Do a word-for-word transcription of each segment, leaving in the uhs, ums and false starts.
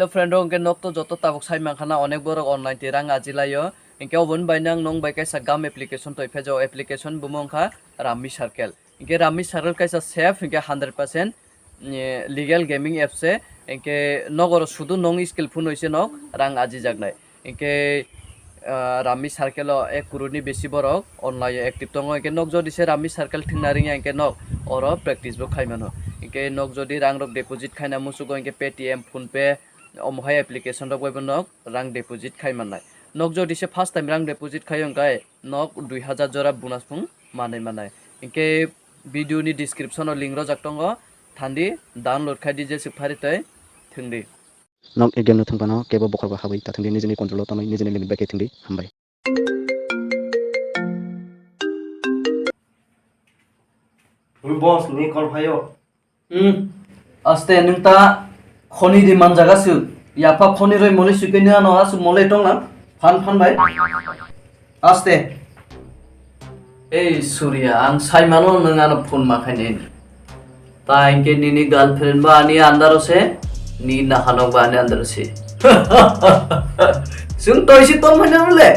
Hello friend rok, hwnkhe nok to joto tabuk sai mankha na, onek borok online twi rang aji laio. Hwnkhe oboni bai nang nong bai kaisa gam application toi phejo, application bumung kha Rammi Circle. Hwnkhe Rammi Circle kaisa safe, hwnkhe hundred percent, eh, legal gaming apps se. Hwnkhe nogoro sudu nong skill phunui se nok rang aji jaknai. Hwnkhe, ah, Rammi Circle o ek crore ni besi borok online o active tongo. Hwnkhe nok jodi se Rammi Circle thwngna ringya hwnkhe nok oro practice bo khai mano. Hwnkhe nok jodi rang rok deposit khaina muchugo hwnkhe Paytm, PhonePe, omo hai application rok bai bo nok rang deposit khai mannai. Nok jodi se first time rang deposit khai hwnkhe nok dui hajar jora bonus phung manwi mannai. Hwnkhe video ni description o link rojak tongo, thandi download khai di, jeswk phari tei thwng di. Nok e game no thwng phano kebo bokhorok habwi ta thwng di, nijini control o tonwi nijini limit bai khe thwng di. Hambai. Boss, ni call phaio. Hmm. Aste nwng ta khoni di manjaga su. Yapha khoni roi moli su khe nang ano asu mole tong lang. Phan phan bai. Aste. Ei Surya, ang sai mano nwng ano phone ma khainai. Ta hwnkhe nini girlfriend ba ani andaro se, ni nahanok ba ani andaro se. Chwng toi si ton phai na bole?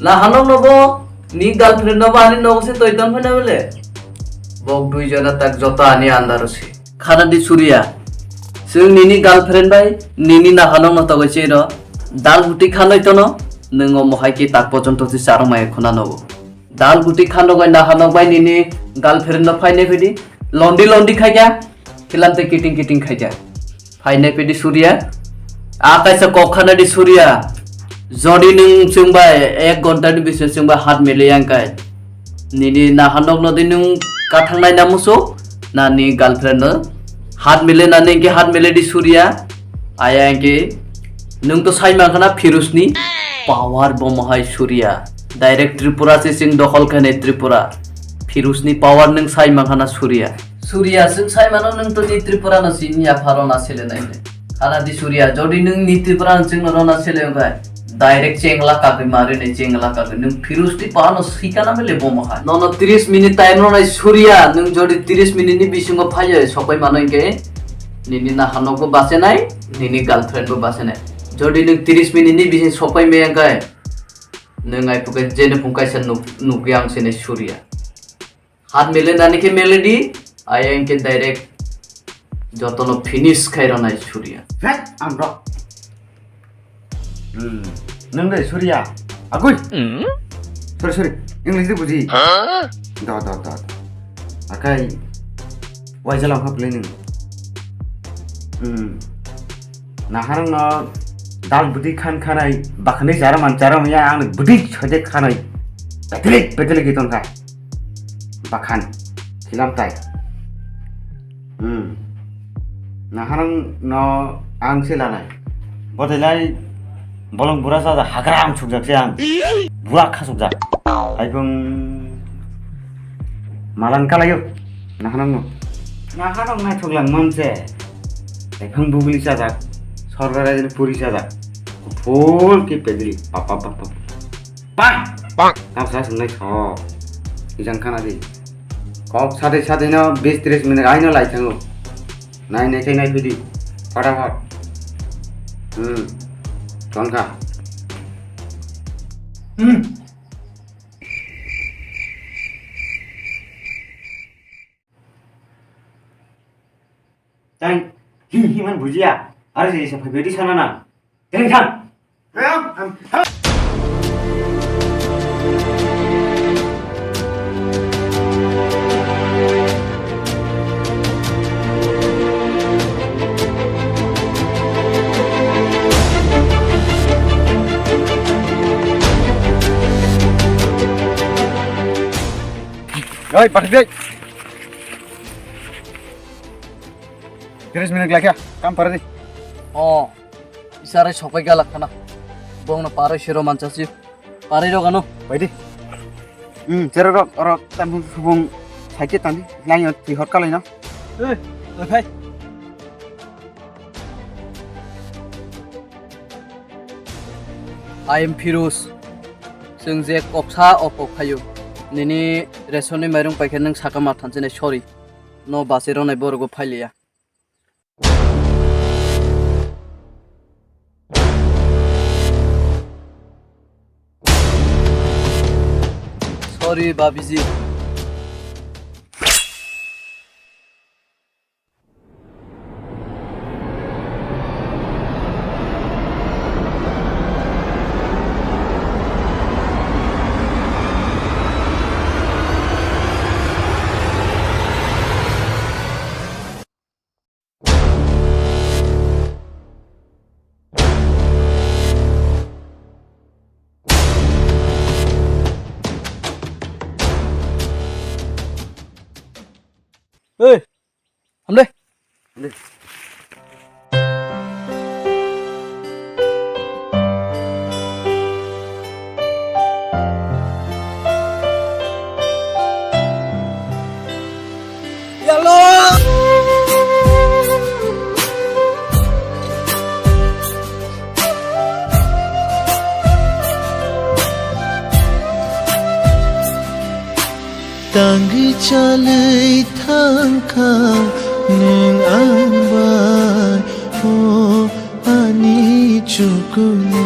Nahanok no bo, ni girlfriend no ba ani nogo se toi ton phai na bole? Bok dui jona tak joto ani andaro se. Khana di Surya, chwng nini girlfriend bai nini nahanok no togoi se ro, dal huti khanoi tono, nwng omo hai khe tak pojonto se charwk maya khuna nogo. Dal guti khan rok bai naha nok bai nini girlfriend no phainai phidi. Londi londi khaikha, khilam tei kiting kiting khaikha. Phainai phidi Surya. A kaisa kok khana di Surya. Jodi nwng chwng bai ek ghonta ni bisingo chwng bai hat mili yang kai. Nini naha nok no di nwng kathang nai na musu. Nani girlfriend no hat mili nani hwnkhe hat mili di Surya. Aya hwnkhe nwng to sai mankha na Firuz ni power bo mohai Surya. Direct Tripura se chwng dokhol khainai Tripura. Firuz ni power nwng sai mankha na Surya. Surya chwng sai mano nwng to ni Tripura no chini yapharo na sele nai nai. Khana di Surya, jodi nwng ni Tripura no chwng no rona sele wngkha, direct chengla kagwi mari nai chengla kagwi. Nwng Firuz ni power no sika na bele bo mohai. Nono tris minute time rwnai Surya, nwng jodi tris minute ni bisingo phaiya sopai mano hwnkhe nini naha nok bo basenai, nini girlfriend bo basenai. Jodi nwng tris minute ni bising sopai maya hwnkhe, nwng ai phuka jene phung kaisa nuk-, nukya ang sene Surya. Hat mele nani khe mele di, ai ang khe direct jotono finish khai rwnai Surya. Fat, ang rok. Hmm. Nwng de Surya. Agui. Sorry, sorry. English de buji. Do, do, do, do. Akai waisa lang hap lening. Hmm. Naharang no dal budi khan khanai, bakhanai chara man chara maya ang budi chode khanai. Petele, petele giton kha. Bakhan. Khilam tai. Hmm. Naharang no ang se lanai. Botelai bolong bura sa hagra ang sukjak se ang. Bura kha sukjak. Aibung malan kalayo. Naharang no. Naharang nai thok lang man se. Ephang bugli sajak. Sorkar ajini puri sajak. Full ki pedri. Pap, pap, pap, pap. Bang! Bang! Tamo sa swngnai tho. Ijang khana di. Kok sadai sadai no bis tris minute aino lai thango. Nai nai khai nai phidi. Fata fat. Hmm. Tongkha. Hmm. Tang hi hi man bujiya. Are se se phai bedi sana na. Teng thang. Oi, pathai dei. Tris minute laikha, kam pare di. Oh, isare sopai galak khana. Bongno paroi siro manchasi. Paroi rok ano. Bai di. Hmm, sero rok, rok, tam subung saike tandi. Lain tihor kalai no. Eh, oi phai. I am Firuz. Chwng je koksa o kok phaio. Nini ration ni mairung paikhe nwng saka ma thansinai sorry. No bachai rwnai borok bo phailiya. Sorry, Babiji. Oi, hamle. Tangwi chalwi thangkha nwng ang bai, o ani chukunu.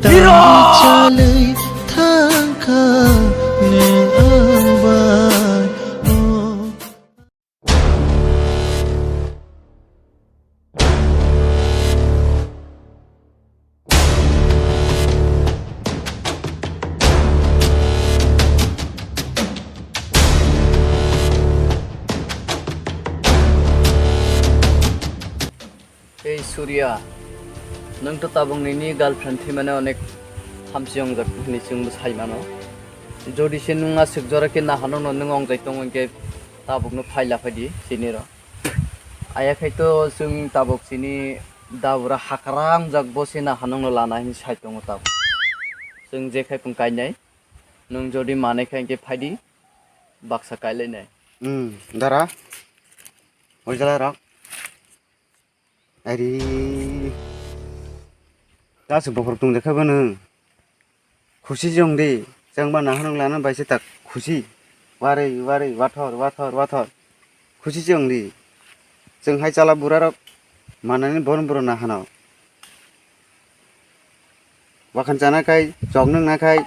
Tangwi chalwi thangkha nwng ang bai, o. Ei Surya, nwng to tabuk nini girlfriend thwimani onek hamsi wngjak hwnwi chwngbo sai mano. Jodi se nwng aswk jora khe nahanokno nwng wngjai tongo hwnkhe tabukno phai la phaidi chini rw. Ayakhai to chwng tabuk chini dabura hakra wngjak bo se nahanokno lana hwnwi sai tongo tabuk. Chwng jekhai pung kainai, nwng jodi manai kha hwnkhe phaidi baksa kailainai. Hmm, dara. Oi jala rok. Ari. Kasu bokhorok tong jakha bwno. Khusi se wng di. Chwng ba naharok lana bai se tak khusi. Warwi, warwi, wathor, wathor, wathor. Khusi se wng di. Chwng hai chala bura rok manani borom boro nahano. Wakhan chana khai, chok nwngna khai,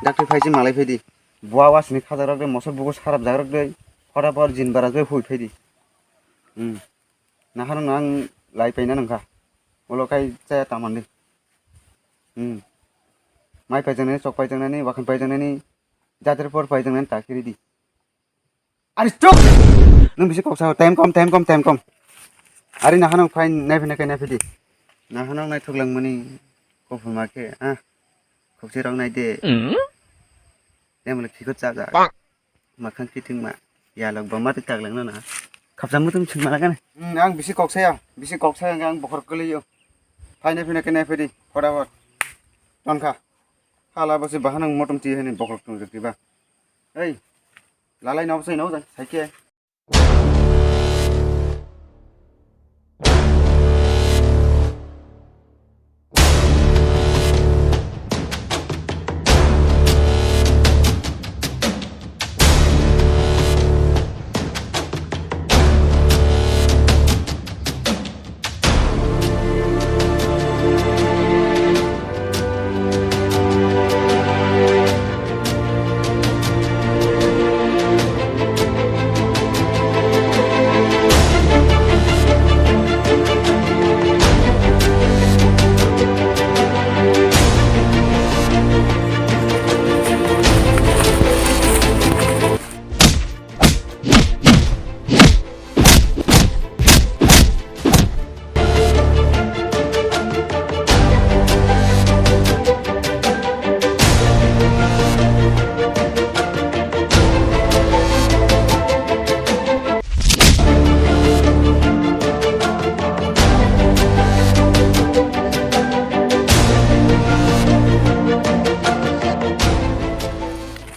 dakti phai se malai phai di. Bua wasini khajakrok de, mosok bugo sarapjakrok de, phota phot jin bara se hui phai di. Hmm. Naharok no ang lai paina nangkha. Ulo kai chaya tamandi. Hmm. Mai paijaknani, chok paijaknani, wakhan paijaknani, jatir por paijaknani ta kiri di. Ari chok! Nwng bisi kok sao, time kom, time kom, time kom. Ari naharok phai nai phina kai nai phidi. Naharok naithok langmani kophol ma khe, ah. Khokchi rok nai de. Hmm? Temle khikot cha ja. Makhang kiting ma. Yalok bama te taglang na na. Khapsa mutum ching mana kan? Hmm, ang bisi kok saya, bisi kok saya ang bokhorok kwlwi yo. Phaina phina kene phidi, phota phot. Tonkha. Hala basi bahanang motom ti hani bokhorok tong jati ba. Ei. Lalai no basi no jang, saike.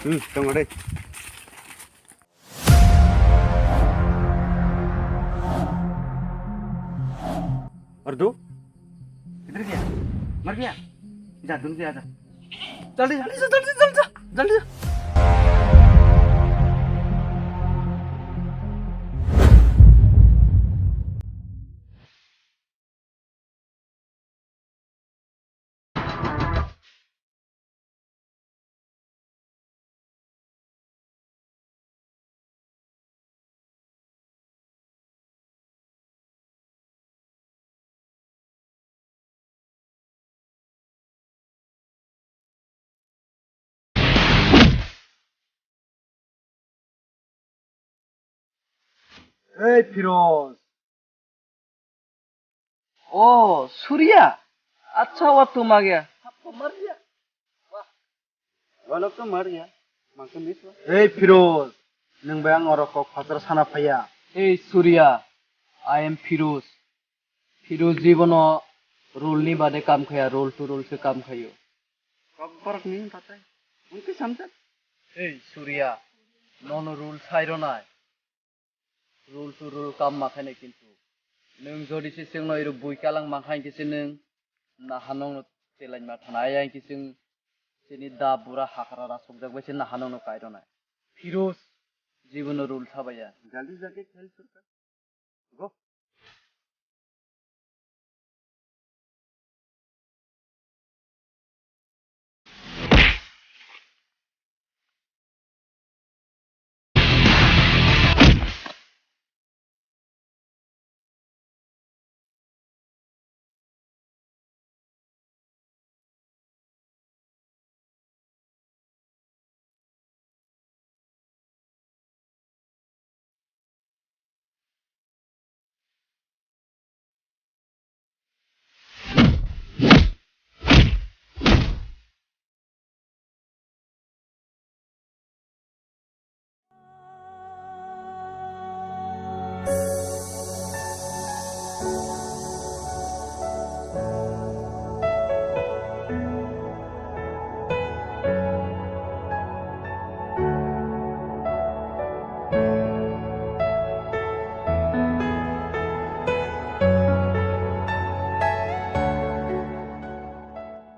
Hmm, tong dai. और दो? किधर गया? मर गया? जा, दुन गया, जा। जल्दी, जल्दी जा, जल्दी, जल्दी जा, जल्दी जा। Ei Firoz. Oh, Surya. Acha, wa tum aa gaya. Sabko mar diya. Wah. Wo log to mar gaya. Main to miss hua. Ei Firoz. Nwng bai ang oro kok phasra sana phaiya. Ei Surya. I am Firoz. Firoz jibono rule ni bade kam khaya, rule to rule se kam khayo. Kok borok ni patai. Unke samjak. Ei Surya. Nono rule sai rwnai. Rule to rule kam ma khainai kintu. Nwng jodi se chwngno iro bui kalang ma kha hinkhe se nwng naha nongno telaima thana ya hinkhe chwng chini da bura hakra ra sokjak bai se naha nongno kai rwnai. Firoz jibono rule sabaiya. Jaldi jake khel surkar.